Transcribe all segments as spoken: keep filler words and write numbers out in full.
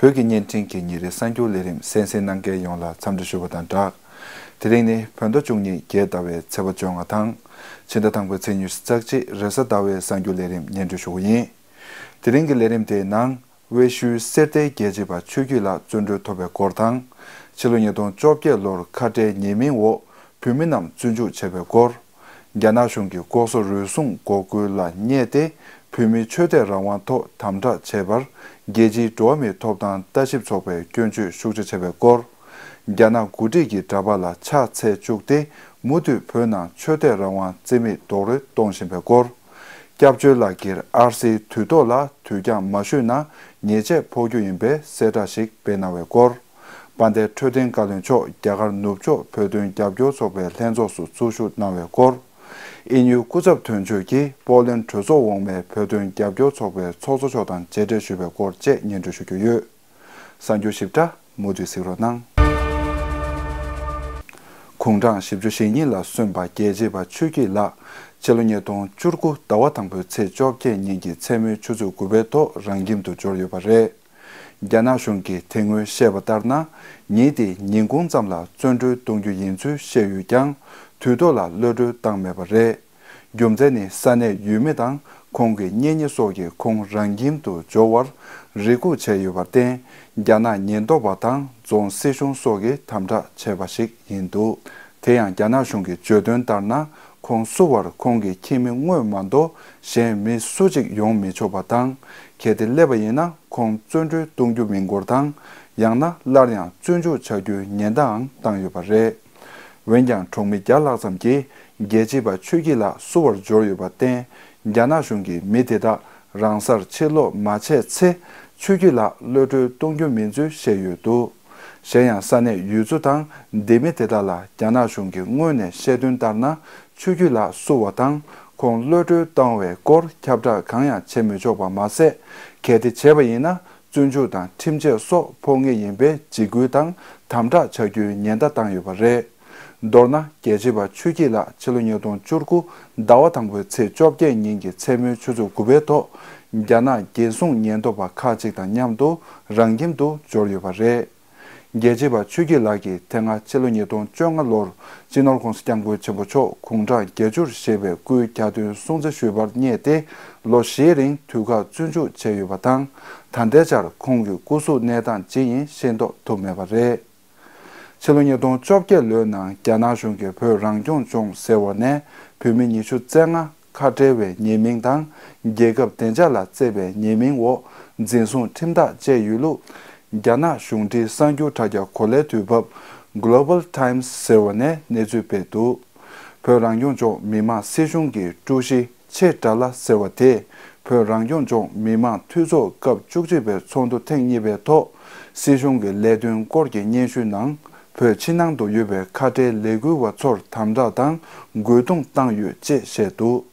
བོད་ཀྱི་བརྙན་འཕྲིན་གྱི་ཉིན་རེའི་གསར་འགྱུར་ལས་རིམ་གསན་གཟིགས་གནང་མཁན་ཡོངས་ལ་འཚམས་འདྲི་ཞུ་བ་དང་སྦྲགས། དེ་རིང་ནི་བོད་ཟླ་བཅུ་གཉིས་རྒྱལ་ཟླ་བའི་ཚེས་པ་བཅོ་ལྔ་དང་། ཕྱི་ཟླ་དང་པོའི་ཚེས་ཉི་ཤུ་རྩ་གཅིག་རེས་གཟའ་ཟླ་བའི་གསར་འགྱུར་ལས་རིམ་སྙན་སྒྲོན་ཞུ་གི་ཡིན། དེ་རིང་གི་ལས་རིམ་དེའི་ནང་། དབལ་ཤུལ་གསེར་རྟའི་རྒྱལ་གཅེས་པ་ཆོས་སྐྱིད་ལགས་བཙོན་གྲོལ་ཐོབ་པའི་སྐོར་དང་། ཕྱི་ལོ་ཉིས་སྟོང་བཅོ་བརྒྱད་ལོར་ཁ་བྲལ་ཉེས་མིང་འོག་བོད་མི་རྣམས་བཙོན་འཇུག་བྱས་པའི་སྐོར། རྒྱ་ནག་གཞུང་གིས་ལྐོག་ཟ་རུལ་སུངས་འགོག་རྒོལ་ལ་བསྙད་དེ། བོད་མིའི་ཆོས་དད་རང་དབང་ཐོག་དམ་དྲག་བྱས་པར། རྒྱལ་སྤྱིའི་འགྲོ་བ་མིའི་ཐོབ་ཐང་ལྟ་ཞིབ་ཚོགས་པས་སྐྱོན་བརྗོད་ཤུགས་ཆེ་བྱས་པའི་སྐོར། རྒྱ་ནག་འགོ་ཁྲིད་ཀྱི་འདྲ་པར་ལ་ཕྱག་འཚལ་བཅུག་སྟེ། མུ་མཐུད་བོད་ནང་ཆོས་དད་རང་དབང་རྩིས་མེད་རྡོག་རོལ་གཏོང་བཞིན་པའི་སྐོར། སྐྱབས་བཅོལ་ལག་འཁྱེར་ཨར་སིའི་དུས་ཐོག་ལ་དུས་འགྱངས་མ་ཞུས་ན་ཉེས་ཆད་ཕོག་རྒྱུ་ཡིན་པའི་གསལ་བསྒྲགས་ཤིག་སྤེལ་གནང་བའི་སྐོར། དཔལ་ལྡན་འཕྲོད་བསྟེན་བཀའ་བློན་མཆོག་རྒྱ་གར་ནུབ་ཕྱོགས་བོད་དོན་རྒྱབ་སྐྱོར་ཚོགས་པའི་ལྷན་ཚོགས་སུ་ཚོགས་ཞུགས་གནང་བའི་སྐོར། དབྱིན་ཡུལ་སྐུ་ཚབ་དོན་གཅོད་ཀྱིས་པོ་ལན་གྲོས་ཚོགས་འོག་མའི་བོད་དོན་རྒྱབ་སྐྱོར་ཚོགས་པའི་ཚོགས་གཙོ་མཆོག་དང་མཇལ་འཕྲད་ཞུས་པའི་སྐོར་བཅས་སྙན་སྒྲོན་ཞུ་རྒྱུ་ཡོད། གསར་འགྱུར་ཞིབ་ཕྲ་མུ་མཐུད་གཟིགས་རོགས་གནང་། དགུང་གྲངས་བཞི་བཅུ་ཞེ་གཉིས་ལ་སོན་པ་རྒྱལ་གཅེས་པ་ཆོས་སྐྱིད་ལགས་ཕྱི་ལོ་ཉིས་སྟོང་བཅུ་དགུ་ཟླ་བ་དང་པོའི་ཚེས་བཅོ་བརྒྱད་ཉིན་གྱི་མཚན་མོའི་ཆུ་ཚོད་དགུ་པའི་ཐོག་རང་ཁྱིམ་དུ་འབྱོར་ཡོད་པ་རེད། རྒྱ་ནག་གཞུང་གིས་དེ་སྔོན་བཤད་པ་ལྟར་ན། ཉིན་དེའི་ཉིན་གུང་ཙམ་ལ་བཙོན་གྲོལ་གཏོང་རྒྱུ་ཡིན་ཚུལ་བཤད་ཡོད་ཀྱང་། དུས་ཐོག་ལ་གློད་གྲོལ་བཏང་མེད་པ་རེད། རྒྱུ་མཚན་ནི་ས་གནས་ཡུལ་མི་དང་ཁོང་གི་གཉེན་ཉེ་སོགས་ཀྱིས་ཁོང་རང་ཁྱིམ་དུ་འབྱོར་བར་རེ་སྒུག་བྱས་ཡོད་པར་བརྟེན། རྒྱ་ནག་ཉེན་རྟོག་པ་དང་རྫོང་སྲིད་གཞུང་སོགས་ཀྱིས་དམ་དྲག་བྱས་པ་ཞིག་ཡིན་འདུག་དེ་ཡང་རྒྱ་ནག་གཞུང་གིས་བརྗོད་དོན་ལྟར་ན། ཁོང་བསུ་བར་ཁོང་གི་ཁྱིམ་མི་དངོས་མ་གཏོགས་གཞན་མི་སུ་གཅིག་ཡོང་མི་ཆོག་པ་དང་། གལ་ཏེ་སླེབས་པ་ཡིན་ན་ཁོང་བཙོན་གྲོལ་གཏོང་རྒྱུ་མིན་སྐོར་དང་། ཡང་ན་སླར་ཡང་བཙོན་འཇུག་བྱ་རྒྱུའི་ཉེན་བརྡའང་བཏང་ཡོད་པ་རེད། འོན་ཀྱང་གྲོང་མི་བརྒྱ་ལྷག་ཙམ་གྱིས་རྒྱལ་གཅེས་པ་ཆོས་སྐྱིད་ལགས་བསུ་བར་འབྱོར་ཡོད་པར་བརྟེན། རྒྱ་ནག་གཞུང་གིས་མི་དེ་དག་རང་སར་ཕྱིར་ལོག་མ་བྱས་ཚེ། ཆོས་སྐྱིད་ལགས་གློད་གྲོལ་གཏོང་རྒྱུ་མིན་ཚུལ་བཤད་ཡོད་འདུག་གཞན་ཡང་ས་གནས་ཡུལ་ཚོ་དང་སྡེ་མི་དེ་དག་ལ་རྒྱ་ནག་གཞུང་གིས་སྔོན་ནས་བཤད་དོན་ལྟར་ན། ཆོས་སྐྱིད་ལགས་བསུ་བ་དང་ཁོང་གློད་གྲོལ་བཏང་བའི་སྐོར་ཁྱབ་བསྒྲགས་གང་ཡང་བྱེད་མི་ཆོག་པ་མ་ཟད། གལ་ཏེ་བྱས་པ་ཡིན་ན། བཙོན་འཇུག་དང་ཁྲིམས་ཆད་སོགས་ཕོག་ངེས་ཡིན་པའི་འཇིགས་སྐུལ་དང་དམ་དྲག་བྱ་རྒྱུའི་ཉེན་བརྡ་བཏང་ཡོད་པ་རེད། མདོར་ན། རྒྱལ་གཅེས་པ་ཆོས་སྐྱིད་ལགས་ཕྱི་ལོ་ཉིས་སྟོང་བཅུ་དགུ་ཟླ་བ་དང་པོའི་ཚེས་བཅོ་བརྒྱད་ཉིན་གྱི་མཚན་མོའི་ཆུ་ཚོད་དགུ་པའི་ཐོག་རྒྱ་ནག་རྒྱལ་སྲུང་ཉེན་རྟོག་པ་ཁག་ཅིག་དང་མཉམ་དུ་རང་ཁྱིམ་དུ་འབྱོར་ཡོད་པ་རེད། རྒྱལ་གཅེས་པ་ཆོས་སྐྱིད་ལགས་ཀྱིས་དེ་སྔ་ཕྱི་ལོ་ཉིས་སྟོང་བཅོ་ལྔ་ལོར་སྤྱི་ནོར་༸གོང་ས་༸སྐྱབས་མགོན་ཆེན་པོ་མཆོག་དགུང་གྲངས་བརྒྱད་ཅུར་བཞེས་པའི་སྐུའི་གྱ་སྟོན་སྲུང་བརྩི་ཞུས་པར་བསྙད་དེ། ལོ་བཞིའི་རིང་དུས་བཀག་བཙོན་འཇུག་བྱས་ཡོད་པ་དང་། ད་ལྟའི་ཆར་ཁོང་གི་སྐུ་གཟུགས་གནས་སྟངས་ཇི་ཡིན་ཤེས་རྟོགས་ཐུབ་མེད་པ་རེད། ཕྱི་ལོ་ཉིས་སྟོང་བཅོ་བརྒྱད་ལོའི་ནང་རྒྱ་ནག་གཞུང་གིས་བོད་རང་སྐྱོང་ལྗོངས་ཟེར་བ་ནས་བོད་མི་ཉི་ཤུ་རྩ་ལྔ་ཁ་བྲལ་བའི་ཉེས་མིང་དང་། རྒྱལ་ཁབ་བདེ་འཇགས་ལ་བརྩེ་བའི་ཉེས་མིང་འོག་འཛིན་བཟུང་ཁྲིམས་ཐག་བཅད་ཡོད་ལུགས། རྒྱ་ནག་གཞུང་འབྲེལ་གསར་འགྱུར་དྲ་རྒྱ་གོ་ལའི་དུས་བབ་Global Times ཟེར་བ་ནས་གནས་ཚུལ་སྤེལ་འདུག་བོད་རང་སྐྱོང་ལྗོངས་མི་དམངས་སྲིད་གཞུང་གི་ཀྲུའུ་ཞི་ཆེ་དགྲ་ལྷ་ཟེར་བ་དེས། བོད་རང་སྐྱོང་ལྗོངས་མི་དམངས་འཐུས་ཚོགས་སྐབས་བཅུ་གཅིག་པའི་ཚོགས་འདུ་ཐེངས་གཉིས་པའི་ཐོག་སྲིད་གཞུང་གི་ལས་དོན་སྐོར་གྱི་སྙན་ཞུའི་ནང་། བོད་ཕྱི་ནང་དུ་ཡོད་པའི་ཁ་བྲལ་ལས་འགུལ་བ་ཚོར་དམ་དྲག་དང་རྒོལ་རྡུང་བཏང་ཡོད་ཅེས་བཤད་འདུག་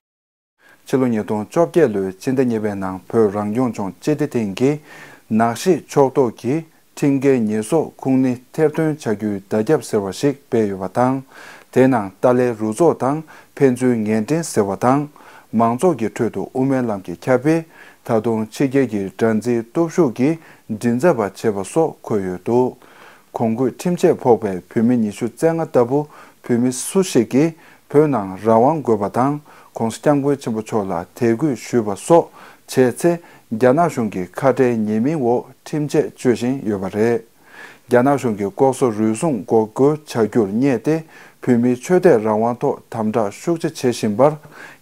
ཕྱི་ལོ་ཉིས་སྟོང་བཅོ་བརྒྱད་ལོའི་སྤྱི་ཟླ་གཉིས་པའི་ནང་བོད་རང་སྐྱོང་ལྗོངས་སྤྱི་བདེ་ཐིང་གིས། ནག་གཞིས་ཕྱོགས་གཏོགས་ཀྱི་ཁྲིམས་འགལ་ཉེས་གསོག་ཁུངས་སྣེ་ཐེར་འདོན་བྱ་རྒྱུའི་བརྡ་ཁྱབ་ཟེར་བ་ཞིག་སྤེལ་ཡོད་པ་དང་། དེའི་ནང་ཏཱ་ལའི་རུ་ཚོགས་དང་ཕན་ཚུན་ངན་འབྲེལ་ཟེར་བ་དང་། མང་ཚོགས་ཀྱི་ཁྲོད་དུ་དབུ་མའི་ལམ་གྱི་ཁྱབ་སྤེལ། ད་དུང་ཕྱི་རྒྱལ་གྱི་དགྲར་འཛིན་སྟོབས་ཤུགས་ཀྱིས་མགྲིན་ཚབ་པ་བྱེད་པ་སོགས་འཁོད་ཡོད་འདུག་གོང་བཀོད་ཁྲིམས་ཆད་ཕོག་པའི་བོད་མི་ཉི་ཤུ་རྩ་ལྔ་ལྟ་བུ་བོད་མི་སུ་ཞིག་གིས་བོད་ནང་རང་དབང་དགོས་པ་དང་། ༸གོང་ས་༸སྐྱབས་མགོན་ཆེན་པོ་མཆོག་ལ་དད་གུས་ཞུས་པ་སོགས་བྱས་ཚེ། རྒྱ་ནག་གཞུང་གིས་ཁ་བྲལ་ཉེས་མིང་འོག་ཁྲིམས་ཆད་གཅོད་བཞིན་ཡོད་པ་རེད། རྒྱ་ནག་གཞུང་གིས་ལྐོག་ཟ་རུལ་སུངས་འགོག་རྒོལ་བྱ་རྒྱུར་བསྙད་དེ། བོད་མིའི་ཆོས་དད་རང་དབང་ཐོག་དམ་དྲག་ཤུགས་ཆེ་བྱེད་བཞིན་པར།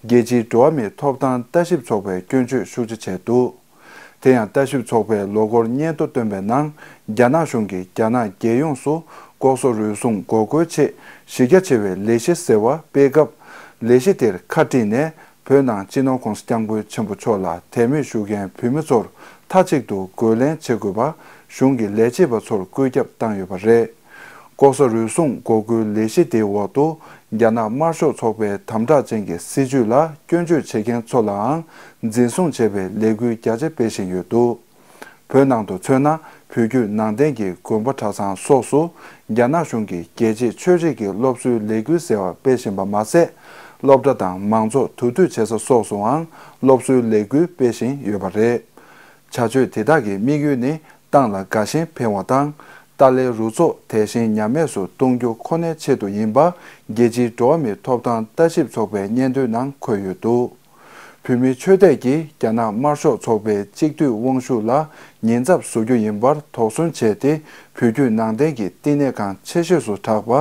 རྒྱལ་སྤྱིའི་འགྲོ་བ་མིའི་ཐོབ་ཐང་ལྟ་ཞིབ་ཚོགས་པས་སྐྱོན་བརྗོད་ཤུགས་ཆེ་བྱས་འདུག་དེ་ཡང་ལྟ་ཞིབ་ཚོགས་པས་ལོ་འཁོར་སྙན་ཐོ་བཏོན་པའི་ནང་། རྒྱ་ནག་གཞུང་གིས་རྒྱ་ནག་རྒྱལ་ཡོངས་སུ་ལྐོག་ཟ་རུལ་སུངས་འགོག་རྒོལ་ཆེད་གཞི་རྒྱ་ཆེ་བའི་ལས་གཞི་ཟེར་བ་སྤེལ་སྐབས། ལས་གཞི་དེར་ཁ་དཀྲིས་ནས། བོད་ནང་སྤྱི་ནོར་༸གོང་ས་༸སྐྱབས་མགོན་ཆེན་པོ་མཆོག་ལ་དད་མོས་ཞུ་མཁན་བོད་མི་ཚོར་མཐའ་གཅིག་ཏུ་རྒོལ་ལན་བྱེད་དགོས་པ་གཞུང་གི་ལས་བྱེད་པ་ཚོར་བཀོད་ཁྱབ་བཏང་ཡོད་པ་རེད། ལྐོག་ཟ་རུལ་སུངས་འགོག་རྒོལ་ལས་གཞི་དེའི་འོག་ཏུ། རྒྱ་ནག་དམར་ཤོག་ཚོགས་པའི་དམ་དྲག་ཅན་གྱི་སྲིད་བྱུས་ལ་སྐྱོན་བརྗོད་བྱེད་མཁན་ཚོ་ལའང་འཛིན་བཟུང་བྱེད་པའི་ལས་འགུལ་རྒྱ་ཆེ་སྤེལ་བཞིན་ཡོད་འདུག་བོད་ནང་དུ་མཚོན་ན། བོད་བརྒྱུད་ནང་བསྟན་གྱི་དགོན་པ་གྲྭ་ཚང་སོགས་སུ། རྒྱ་ནག་གཞུང་གིས་རྒྱལ་གཅེས་ཆོས་རིག་གི་སློབ་གསོའི་ལས་འགུལ་ཟེར་བ་སྤེལ་བཞིན་པ་མ་ཟད། སློབ་གྲྭ་དང་མང་ཚོགས་འདུ་སྡོད་བྱེད་ས་སོགས་སུའང་སློབ་གསོའི་ལས་འགུལ་སྤེལ་བཞིན་ཡོད་པ་རེད། བྱ་སྤྱོད་དེ་དག་གི་དམིགས་ཡུལ་ནི། ཏང་ལ་དགའ་ཞེན་འཕེལ་བ་དང་། ཏཱ་ལའི་རུ་ཚོགས་དེ་བཞིན་ཉམས་དམས་སུ་གཏོང་རྒྱུ་ཁོ་ནའི་ཆེད་དུ་ཡིན་པ། རྒྱལ་སྤྱིའི་འགྲོ་བ་མིའི་ཐོབ་ཐང་ལྟ་ཞིབ་ཚོགས་པའི་སྙན་ཐོའི་ནང་འཁོད་ཡོད་འདུག་བོད་མིའི་ཆོས་དད་ཀྱིས་རྒྱ་ནག་དམར་ཤོག་ཚོགས་པའི་གཅིག་སྡུད་དབང་ཤུགས་ལ་ཉེན་ཚབས་བཟོ་རྒྱུ་ཡིན་པར་དོགས་ཟོན་བྱས་ཏེ། བོད་བརྒྱུད་ནང་བསྟན་གྱི་བསྟི་གནས་ཁང་ཆེ་ཤོས་སུ་གྲགས་པ་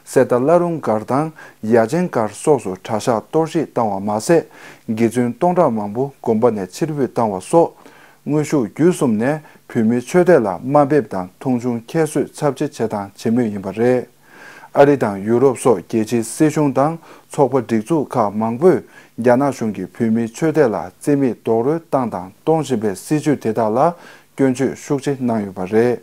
གསེར་རྟ་བླ་རུང་སྒར་དང་ཡ་ཆེན་སྒར་སོགས་སུ་གྲྭ་ཤག་གཏོར་བཤིག་བཏང་བ་མ་ཟད། དགེ་བཙུན་སྟོང་ཕྲག་མང་པོ་དགོན་པ་ནས་ཕྱིར་འབུད་བཏང་བ་སོགས། དངོས་ཤུགས་བརྒྱུད་གསུམ་ནས་བོད་མིའི་ཆོས་དད་ལ་དམའ་འབེབས་དང་མཐོང་ཆུང་ཁྱད་གསོད་ཚབས་ཆེ་བྱས་དང་བྱེད་མུས་ཡིན་པ་རེད། ཨ་རི་དང་ཡུ་རོབ་སོགས་རྒྱལ་སྤྱིའི་སྲིད་གཞུང་དང་ཚོགས་པ་སྒྲིག་འཛུགས་ཁག་མང་པོས་རྒྱ་ནག་གཞུང་གིས་བོད་མིའི་ཆོས་དད་ལ་རྩིས་མེད་རྡོག་རོལ་བཏང་དང་གཏོང་བཞིན་པའི་སྲིད་བྱུས་དེ་དག་ལ་སྐྱོན་བརྗོད་ཤུགས་ཆེ་གནང་ཡོད་པ་རེད།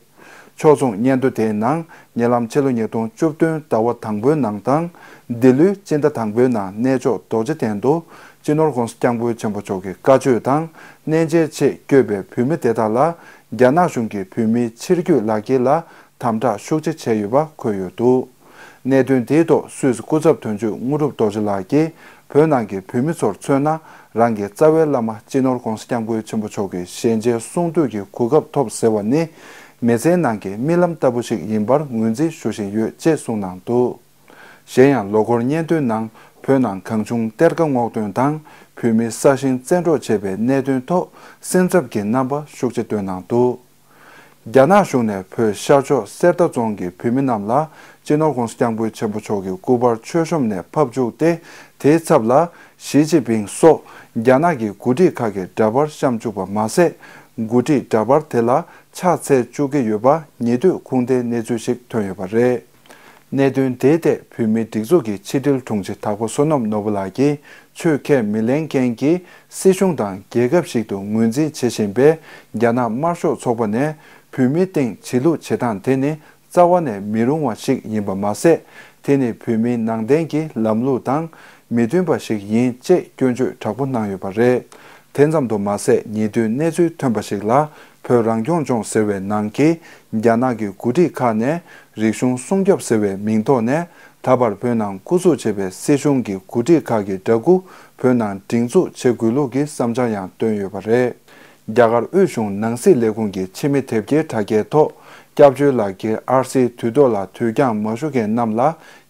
ཕྱོགས་མཚུངས་སྙན་ཐོ་དེའི་ནང་ཉེ་ལམ་ཕྱི་ལོ་ཉིས་སྟོང་བཅུ་བདུན་ཟླ་བ་དང་པོའི་ནང་དང་། འདི་ལོའི་སྤྱི་ཟླ་དང་པོའི་ནང་གནས་མཆོག་རྡོ་རྗེ་གདན་དུ་སྤྱི་ནོར་༸གོང་ས་༸སྐྱབས་མགོན་ཆེན་པོ་མཆོག་གི་བཀའ་ཆོས་དང་གནས་མཇལ་ཆེད་བསྐྱོད་པའི་བོད་མི་དེ་དག་ལ་རྒྱ་ནག་གཞུང་གིས་བོད་མིའི་ཕྱིར་སྐྱོད་ལག་འཁྱེར་ལ་དམ་དྲག་ཤུགས་ཆེ་བྱས་ཡོད་པ་འཁོད་ཡོད་འདུག་གནད་དོན་དེའི་ཐོག་སུད་སི་སྐུ་ཚབ་དོན་གཅོད་དངོས་གྲུབ་རྡོ་རྗེ་ལགས་ཀྱིས་བོད་ནང་གི་བོད་མི་ཚོར་མཚོན་ན། རང་གི་རྩ་བའི་བླ་མ་སྤྱི་ནོར་༸གོང་ས་༸སྐྱབས་མགོན་ཆེན་པོ་མཆོག་གི་ཞལ་མཇལ་གསུང་ཐོས་ཀྱི་གོ་སྐབས་ཐོབ་ཟེར་བ་ནི། མི་ཚེའི་ནང་གི་རྨི་ལམ་ལྟ་བུ་ཞིག་ཡིན་པར་ངོས་འཛིན་ཞུ་བཞིན་ཡོད་ཅེས་གསུངས་གནང་འདུག་གཞན་ཡང་ལོ་འཁོར་སྙན་ཐོའི་ནང་བོད་ནང་གང་བྱུང་གཏེར་ཁ་སྔོག་འདོན་དང་བོད་མིའི་ས་ཞིང་བཙན་འཕྲོག་བྱས་པའི་གནད་དོན་ཐོག་སེམས་འཚབ་ཀྱི་རྣམ་པ་ཤུགས་ཆེ་བཏོན་གནང་འདུག་རྒྱ་ནག་གཞུང་ནས་བོད་ཤར་ཕྱོགས་གསེར་རྟ་རྫོང་གི་བོད་མི་རྣམས་ལ་སྤྱི་ནོར་༸གོང་ས་༸སྐྱབས་མགོན་ཆེན་པོ་མཆོག་གི་སྐུ་པར་མཆོད་གཤོམ་ནས་ཕབ་བཅུག་སྟེ། དེའི་ཚབ་ལ་ཞི་ཅིན་ཕིང་སོགས་རྒྱ་ནག་གི་འགོ་ཁྲིད་ཁག་གི་འདྲ་པར་བཤམས་བཅུག་པ་མ་ཟད། འགོ་ཁྲིད་འདྲ་པར་དེ་ལ་ཕྱག་འཚལ་བཅུག་གི་ཡོད་པ་ཉེ་དུས་ཁུངས་ལྡན་གནས་ཚུལ་ཞིག་ཐོན་ཡོད་པ་རེད། གནད་དོན་དེའི་ཐད་བོད་མིའི་སྒྲིག་འཛུགས་ཀྱི་ཕྱི་དྲིལ་དྲུང་ཆེ་དྭགས་པོ་བསོད་ནམས་ནོར་བུ་ལགས་ཀྱིས། ཆོས་ཁས་མི་ལེན་མཁན་གྱི་སྲིད་གཞུང་དང་རྒྱལ་ཁབ་ཞིག་ཏུ་ངོས་འཛིན་བྱེད་བཞིན་པའི་རྒྱ་ནག་དམར་ཤོག་ཚོགས་པ་ནས་བོད་མིའི་སྟེང་བྱེད་ལུགས་བྱེད་སྟངས་དེ་ནི་རྩ་བ་ནས་མི་རུང་བ་ཞིག་ཡིན་པ་མ་ཟད། དེ་ནི་བོད་མིའི་ནང་བསྟན་གྱི་ལམ་ལུགས་དང་མི་མཐུན་པ་ཞིག་ཡིན་ཅེས་སྐྱོན་བརྗོད་དྲག་པོ་གནང་ཡོད་པ་རེད། དེ་ཙམ་དུ་མ་ཟད། ཉེ་དུས་གནས་ཚུལ་ཐོན་པ་ཞིག་ལ། བོད་རང་སྐྱོང་ལྗོངས་ཟེར་བའི་ནང་གི་རྒྱ་ནག་གི་འགོ་ཁྲིད་ཁག་ནས་རིག་གཞུང་སྲུང་སྐྱོབ་ཟེར་བའི་མིང་ཐོག་ནས། ད་བར་བོད་ནང་སྐུ་གཟུགས་བྱས་པའི་སྲིད་གཞུང་གི་འགོ་ཁྲིད་ཁག་གི་འདྲ་སྐུ་བོད་ནང་སྒྲེང་འཛུགས་བྱེད་དགོས་ལུགས་ཀྱི་བསམ་འཆར་ཡང་བཏོན་ཡོད་པ་རེད། རྒྱ་གར་དབུས་གཞུང་ནང་སྲིད་ལས་ཁུངས་ཀྱི་ཕྱི་མི་དེབ་སྐྱེལ་དྲ་རྒྱའི་ཐོག་སྐྱབས་བཅོལ་ལག་འཁྱེར་ཨར་སིའི་དུས་ཐོག་ལ་དུས་འགྱངས་མ་ཞུ་མཁན་རྣམས་ལ་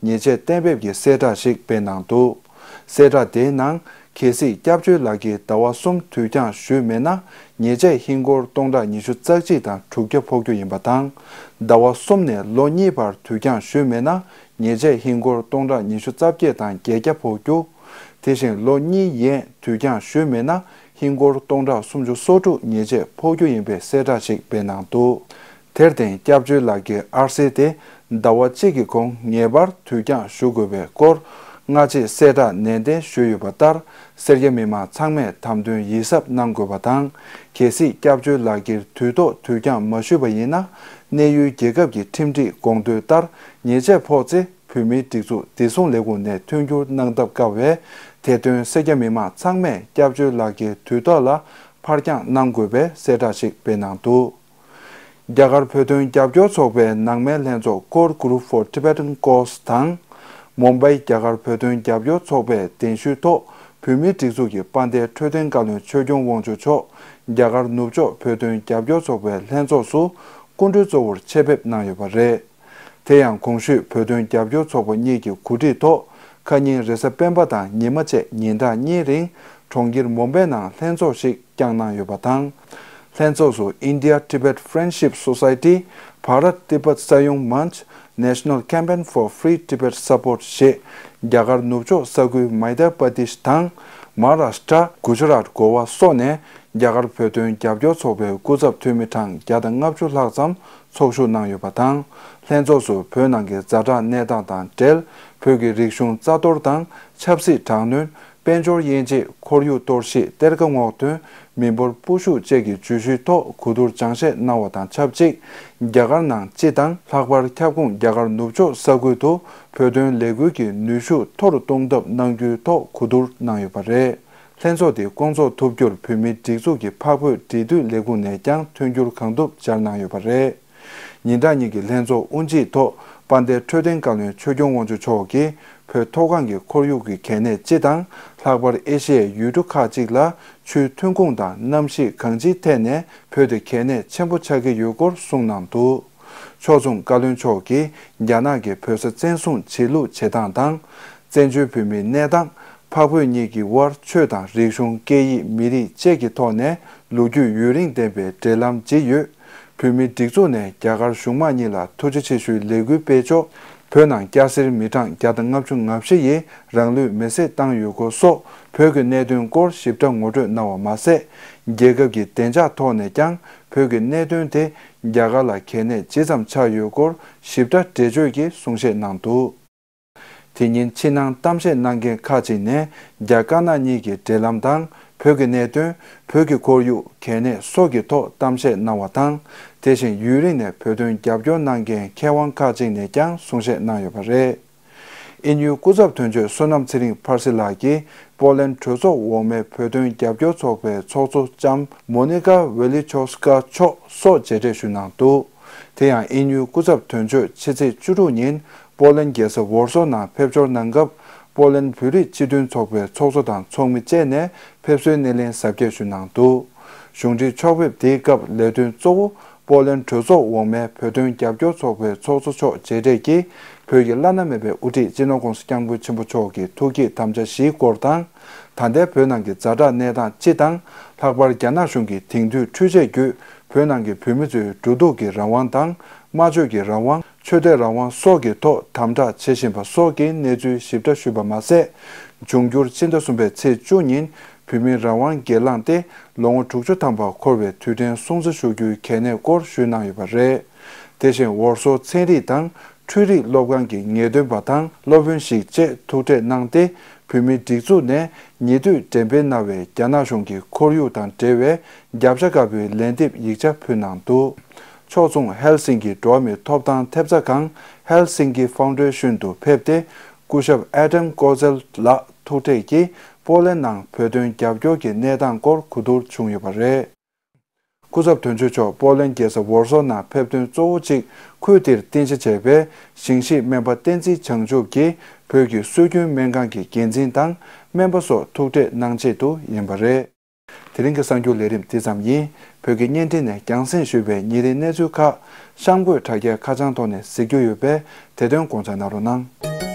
ཉེས་ཆད་གཏན་འབེབས་ཀྱི་གསལ་བསྒྲགས་ཤིག་སྤེལ་གནང་འདུག་གསལ་བསྒྲགས་དེའི་ནང་། གལ་སྲིད་སྐྱབས་བཅོལ་ལག་འཁྱེར་ཟླ་བ་གསུམ་དུས་འགྱངས་ཞུས་མེད་ན། ཉེས་ཆད་ཧིན་སྒོར་སྟོང་ཕྲག་ཉི་ཤུ་རྩ་གཅིག་དང་དྲུག་བརྒྱ་ཕོག་རྒྱུ་ཡིན་པ་དང་། ཟླ་བ་གསུམ་ནས་ལོ་གཉིས་བར་དུས་འགྱངས་ཞུས་མེད་ན། ཉེས་ཆད་ཧིན་སྒོར་སྟོང་ཕྲག་ཉི་ཤུ་རྩ་བརྒྱད་དང་བརྒྱད་བརྒྱ་ཕོག་རྒྱུ། དེ་བཞིན་ལོ་གཉིས་ཡན་དུས་འགྱངས་ཞུས་མེད་ན། ཧིན་སྒོར་སྟོང་ཕྲག་སུམ་ཅུ་སོ་དྲུག་ཉེས་ཆད་ཕོག་རྒྱུ་ཡིན་པའི་གསལ་བསྒྲགས་ཤིག་སྤེལ་གནང་འདུག་དེར་བརྟེན། སྐྱབས་བཅོལ་ལག་འཁྱེར་ཨར་སི་དེ་ཟླ་བ་གཅིག་གི་གོང་ངེས་པར་དུས་འགྱངས་ཞུ་དགོས་པའི་སྐོར། སྔ་རྗེས་གསལ་བསྒྲགས་ནན་ཏན་ཞུས་ཡོད་པ་ལྟར། སེར་སྐྱ་མི་མང་ཚང་མས་དམ་དོན་ཡིད་གཟབ་གནང་དགོས་པ་དང་། གལ་སྲིད་སྐྱབས་བཅོལ་ལག་འཁྱེར་དུས་ཐོག་དུས་འགྱངས་མ་ཞུས་པ་ཡིན་ན། གནས་ཡུལ་རྒྱལ་ཁབ་ཀྱི་ཁྲིམས་སྒྲིག་དགོངས་དོན་ལྟར་ཉེས་ཆད་ཕོག་ཚེ། བོད་མིའི་སྒྲིག་འཛུགས་བདེ་སྲུང་ལས་ཁུངས་ནས་མཐུན་འགྱུར་གནང་ཐབས་དཀའ་བས། དེ་དོན་སེར་སྐྱ་མི་མང་ཚང་མས་སྐྱབས་བཅོལ་ལག་འཁྱེར་དུས་ཐོག་ལ་ཕར་འགྱངས་གནང་དགོས་པའི་གསལ་བསྒྲགས་ཤིག་སྤེལ་གནང་འདུག་རྒྱ་གར་བོད་དོན་རྒྱབ་སྐྱོར་ཚོགས་པའི་ནང་མའི་ལྷན་ཚོགས། Core Group for Tibetan Cause དང་། མུམ་བྷའི་རྒྱ་གར་བོད་དོན་རྒྱབ་སྐྱོར་ཚོགས་པས་གདན་ཞུའི་ཐོག་བོད་མིའི་སྒྲིག་འཛུགས་ཀྱི་དཔལ་ལྡན་འཕྲོད་བསྟེན་བཀའ་བློན་ཆོས་སྐྱོང་དབང་ཕྱུག་མཆོག་རྒྱ་གར་ནུབ་ཕྱོགས་བོད་དོན་རྒྱབ་སྐྱོར་ཚོགས་པའི་ལྷན་ཚོགས་སུ་སྐུ་མགྲོན་གཙོ་བོར་ཆེད་ཕེབས་གནང་ཡོད་པ་རེད། དེ་ཡང་གོང་ཞུས་བོད་དོན་རྒྱབ་སྐྱོར་ཚོགས་པ་གཉིས་ཀྱི་གོ་སྒྲིག་ཐོག་ཁ་ཉིན་རེས་གཟའ་སྤེན་པ་དང་ཉི་མ་བཅས་ཉིན་གྲངས་གཉིས་རིང་གྲོང་ཁྱེར་མུམ་བྷའི་ནང་ལྷན་ཚོགས་ཤིག་བསྐྱངས་གནང་ཡོད་པ་དང་། ལྷན་ཚོགས་སུ་India Tibet Friendship Society, Bharat Tibet Sahyog Manch, National Campaign for Free Tibet Support ཞེས་རྒྱ་གར་ནུབ་ཕྱོགས་ས་ཁུལ་མཱ་དྷྱ་པ་དེཤ་དང་མ་ཧཱ་རཱཤ་ཏྲ། གུ་ཇ་རཱཏ། གོ་ཝ་སོགས་ནས་རྒྱ་གར་བོད་དོན་རྒྱབ་སྐྱོར་ཚོགས་པའི་སྐུ་ཚབ་འཐུས་མི་གྲངས་བརྒྱ་དང་ལྔ་བཅུ་ལྷག་ཙམ་ཚོགས་ཞུགས་གནང་ཡོད་པ་དང་། ལྷན་ཚོགས་སུ་བོད་ནང་གི་ཛ་དྲག་གནས་སྟངས་དང་འབྲེལ། བོད་ཀྱི་རིག་གཞུང་རྩ་གཏོར་དང་ཆབ་སྲིད་དྲག་གནོན། དཔལ་འབྱོར་དབྱེ་འབྱེད། ཁོར་ཡུག་གཏོར་བཤིག། གཏེར་ཁ་སྔོག་འདོན། མི་འབོར་སྤོ་བཤུག་བཅས་ཀྱི་བརྗོད་གཞིའི་ཐོག་གོ་བསྡུར་སྦྱང་བཤད་གནང་བ་དང་ཆབས་ཅིག་རྒྱ་གར་ནང་སྤྱི་དང་ལྷག་པར་ཁྱབ་ཁོངས་རྒྱ་གར་ནུབ་ཕྱོགས་ས་ཁུལ་དུ་བོད་དོན་ལས་འགུལ་གྱི་ནུས་ཤུགས་མཐོ་རུ་གཏོང་ཐབས་གནང་རྒྱུའི་ཐོག་གོ་བསྡུར་གནང་ཡོད་པ་རེད། ལྷན་ཚོགས་དེ་སྐོང་ཚོགས་ཐུབ་རྒྱུར་བོད་མིའི་སྒྲིག་འཛུགས་ཀྱི་འཕགས་བོད་འབྲེལ་མཐུད་ལས་ཁུངས་ནས་ཀྱང་མཐུན་འགྱུར་གང་ཐུབ་སྦྱར་གནང་ཡོད་པ་རེད། ཉིན་གྲངས་གཉིས་ཀྱི་ལྷན་ཚོགས་དབུ་འབྱེད་ཐོག་དཔལ་ལྡན་འཕྲོད་བསྟེན་བཀའ་བློན་ཆོས་སྐྱོང་དབང་ཕྱུག་མཆོག་གིས་ བོད་མཐོ་སྒང་གི་ཁོར་ཡུག་གི་གལ་གནད་སྤྱི་དང་། ལྷག་པར་ཨེ་ཤི་ཡའི་ཡུལ་གྲུ་ཁག་ཅིག་ལ་ཆུའི་ཐོན་ཁུངས་དང་གནམ་གཤིས་གང་ཅིའི་ཐད་ནས་བོད་དེ་གལ་གནད་ཆེན་པོ་ཆགས་ཀྱི་ཡོད་སྐོར་གསུངས་གནང་འདུག་ཕྱོགས་མཚུངས་བཀའ་བློན་མཆོག་གིས་རྒྱ་ནག་གིས་བོད་ས་བཙན་བཟུང་བྱེད་ལུགས་བྱེད་སྟངས་དང་། བཙན་བྱོལ་བོད་མིའི་གནས་སྟངས། འཕགས་བོད་གཉིས་ཀྱི་དབར་ཆོས་དང་རིག་གཞུང་སྐད་ཡིག་མི་རིགས་བཅས་ཀྱི་ཐོག་ནས་ལོ་རྒྱུས་ཡུན་རིང་ལྡན་པའི་འབྲེལ་ལམ་བརྗེ་ཡོད། བོད་མིའི་སྒྲིག་འཛུགས་ནས་རྒྱ་གར་གཞུང་མང་གཉིས་ལ་ཐུགས་རྗེ་ཆེ་ཞུའི་ལས་འགུལ་སྤེལ་ཕྱོགས། བོད་ནང་སྐྱ་སེར་མི་གྲངས་བརྒྱ་དང་ལྔ་བཅུ་ང་བཞི་ཡིས་རང་ལུས་མེར་སྲེག་བཏང་ཡོད་སྐོར་སོགས་བོད་ཀྱི་གནད་དོན་སྐོར་ཞིབ་ཕྲ་ངོ་སྤྲོད་གནང་བ་མ་ཟད། རྒྱལ་ཁབ་ཀྱི་བདེ་འཇགས་ཐོག་ནས་ཀྱང་བོད་ཀྱི་གནད་དོན་དེ་རྒྱ་གར་ལ་གལ་གནད་ཇི་ཙམ་ཆགས་ཡོད་སྐོར་ཞིབ་ཕྲ་འགྲེལ་བརྗོད་ཀྱིས་གསུང་བཤད་གནང་འདུག་དེ་ཉིན་ཕྱི་ནང་གཏམ་བཤད་གནང་མཁན་ཁག་ཅིག་ནས་རྒྱ་དཀར་ནག་གཉིས་ཀྱི་འབྲེལ་ལམ་དང་བོད་ཀྱི་གནད་དོན། བོད་ཀྱི་ཁོར་ཡུག་གལ་གནད་སོགས་ཀྱི་ཐོག་གཏམ་བཤད་གནང་བ་དང་། དེ་བཞིན་ཡུན་རིང་ནས་བོད་དོན་རྒྱབ་སྐྱོར་གནང་མཁན་མཁས་དབང་ཁག་ཅིག་ནས་ཀྱང་གསུང་བཤད་གནང་ཡོད་པ་རེད། དབྱིན་ཡུལ་སྐུ་ཚབ་དོན་གཅོད་བསོད་ནམས་ཚེ་རིང་ཕར་སི་ལགས་ཀྱིས་པོ་ལན་གྲོས་ཚོགས་འོག་མའི་བོད་དོན་རྒྱབ་སྐྱོར་ཚོགས་པའི་ཚོགས་གཙོ་ལྕམ་མོ་ནི་ཀ་ཝེ་ལི་ཆོ་སི་ཀ་མཆོག་སོགས་མཇལ་འཕྲད་ཞུས་གནང་འདུག་དེ་ཡང་དབྱིན་ཡུལ་སྐུ་ཚབ་དོན་གཅོད་ཕྱི་ཚེས་བཅུ་དྲུག་ཉིན་པོ་ལན་རྒྱལ་ས་ཝོར་སོ་ནང་ཕེབས་འབྱོར་གནང་སྐབས། པོ་ལན་བོད་རིགས་སྤྱི་མཐུན་ཚོགས་པའི་ཚོགས་གཙོ་དང་ཚོགས་མི་བཅས་ནས་ཕེབས་བསུའི་སྣེ་ལེན་གཟབ་རྒྱས་ཞུས་གནང་འདུག་གཞུང་འབྲེལ་ཕྱོགས་ཕེབས་དེའི་སྐབས་ལས་དོན་གཙོ་བོ་པོ་ལན་གྲོས་ཚོགས་འོག་མའི་བོད་དོན་རྒྱབ་སྐྱོར་ཚོགས་པའི་ཚོགས་གཙོ་མཆོག་མཇལ་འཕྲད་ཀྱིས། བོད་ཀྱི་བླ་ན་མེད་པའི་དབུ་ཁྲིད་སྤྱི་ནོར་༸གོང་ས་༸སྐྱབས་མགོན་ཆེན་པོ་མཆོག་གི་ཐུགས་བསྐྱེད་དམ་བཅའ་བཞིའི་སྐོར་དང་། ད་ལྟའི་བོད་ནང་གི་ཛ་དྲག་གནས་སྟངས་སྤྱི་དང་། ལྷག་པར་རྒྱ་ནག་གཞུང་གིས་དེང་དུས་འཕྲུལ་ཆས་བརྒྱུད་བོད་ནང་གི་བོད་མི་ཚོའི་འགྲོ་འདུག་གི་རང་དབང་དང་། སྨྲ་བརྗོད་ཀྱི་རང་དབང་། ཆོས་དད་རང་དབང་སོགས་ཀྱི་ཐོག་དམ་དྲག་བྱེད་བཞིན་པ་སོགས་ཀྱི་གནས་ཚུལ་ཞིབ་ཕྲ་ཞུས་པ་མ་ཟད། འབྱུང་འགྱུར་ཕྱི་ཟླ་གསུམ་པའི་ཚེས་བཅུ་ཉིན་བོད་མིའི་རང་དབང་སྒེར་ལངས་ཏེ་ལོ་ངོ་དྲུག་ཅུ་ཐམ་པ་འཁོར་བའི་དུས་དྲན་སྲུང་བརྩི་ཞུ་རྒྱུའི་གལ་གནད་སྐོར་ཞུས་གནང་ཡོད་པ་རེད། དེ་བཞིན་ཝོར་སོ་ཚན་རིག་དང་འཕྲུལ་རིག་སློབ་ཁང་གི་ངེས་སྟོན་པ་དང་སློབ་དཔོན་ཞིག་བཅས་ཐུག་འཕྲད་གནང་སྟེ། བོད་མིའི་སྒྲིག་འཛུགས་ནས་ཉེ་དུས་འགྲེམས་སྤེལ་གནང་བའི་རྒྱ་ནག་གཞུང་གི་ཁོར་ཡུག་དང་འབྲེལ་བའི་བརྒྱ་ཆ་དཀར་པོའི་ལན་འདེབས་ཡིག་ཆ་ཕུལ་གནང་འདུག་ཕྱོགས་མཚུངས་ཧེལ་སིང་གི་འགྲོ་བ་མིའི་ཐོབ་ཐང་ཐེབས་རྩ་ཁང་Helsinki Foundation དུ་ཕེབས་ཏེ། སྐུ་ཞབས་Adam Kozel ལགས་ཐུག་འཕྲད་ཀྱིས་པོ་ལན་ནང་བོད་དོན་རྒྱབ་སྐྱོར་གྱི་གནས་སྟངས་སྐོར་གོ་བསྡུར་བྱུང་ཡོད་པ་རེད། སྐུ་ཚབ་དོན་གཅོད་མཆོག་པོ་ལན་རྒྱལ་ས་ཝོར་སོ་ནང་ཕེབས་དོན་གཙོ་བོ་གཅིག་ཁུལ་དེར་རྟེན་གཞི་བྱས་པའི་ཞིང་གཤེགས་སྨན་པ་བསྟན་འཛིན་བྱང་ཆུབ་ཀྱིས་བོད་ཀྱི་སྲོལ་རྒྱུན་སྨན་ཁང་གི་འགན་འཛིན་དང་སྨན་པ་སོགས་ཐུག་འཕྲད་གནང་ཆེད་དུ་ཡིན་པ་རེད། དེ་རིང་གི་གསར་འགྱུར་ལས་རིམ་འདི་ཙམ་ཡིན། བོད་ཀྱི་བརྙན་འཕྲིན་ནས་རྒྱང་སྲིང་ཞུས་པའི་ཉིན་རེའི་གནས་ཚུལ་ཁག་གཤམ་འཁོད་དྲ་རྒྱའི་ཁ་བྱང་ཐོག་ནས་གཟིགས་རྒྱུ་ཡོད་པས། དེ་དོན་དགོངས་འཇགས་གནང་རོགས་གནང་།